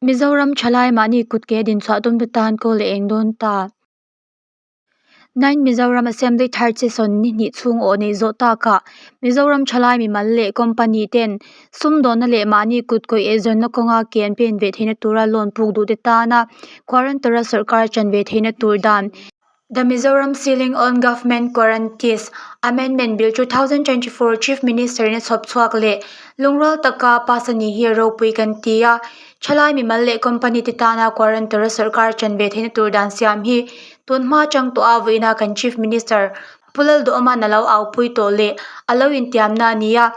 Mizoram thalai mahni kutke dinchhuah tum te tan kawl a eng dawn ta. Ninth Mizoram Assembly Third Session ni hnih chhung awh nei zawh takah Mizoram thalai mimal leh company ten sumdawnna leh mahni kutkawih eizawnna kawnga ke an pen ve theihna tura loan puk duhte tana guarantor-a sawrkar chan ve theihna tur dan The Mizoram Ceiling on Government Guarantees Amendment Bill 2024 Chief Minister in a chhawp chhuak leh lungrual taka pass a ni hi a ropui kan ti a. Thalai mimal leh company te tana guarantor a sawrkar chan ve theihna tur dan siam hi tunhma atang tawha vawiina kan Chief Minister Pu Lalduhawma'n a lo aupui tawh leh a lo intiamna a ni a.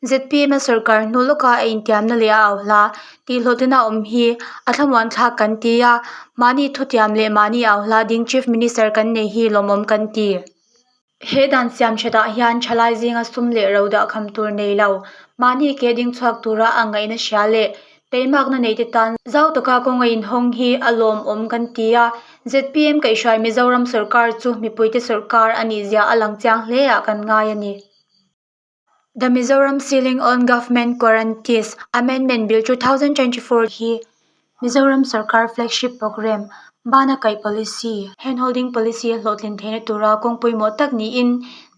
Zpm a sawrkar hnu lawka a intiamna leh a au hla tihhlawhtlina awm hi a thlamuan thlak kan ti a, mahni thutiam leh mahni au hla ding Chief Minister kan nei hi lawmawm kan ti. He dan siam thatah hian thalai zinga sum leh ro dah kham tur nei lo, mahni ke ding chhuak tura a ngaihna hria leh teimakna nei te tan zau taka kawng a inhawng hi a lawmawm kan ti a, zpm kaihhruai Mizoram sawrkar chu mipuite sawrkar a nih zia a lang chiang hle ah kan ngai a ni. The Mizoram Ceiling on Government Guarantees Amendment Bill 2024 hi Mizoram Sawrkar Flagship Programme, Bana Kaih Policy, Handholding Policy a hlawhtlin theihna tura kawng pawimawh tak niin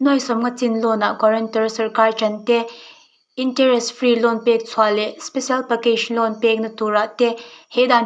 nuai sawmnga chin loan-ah guarantor sawrkar chan te, interest free loan pek chhuah leh special package loan pekna turah te he dan.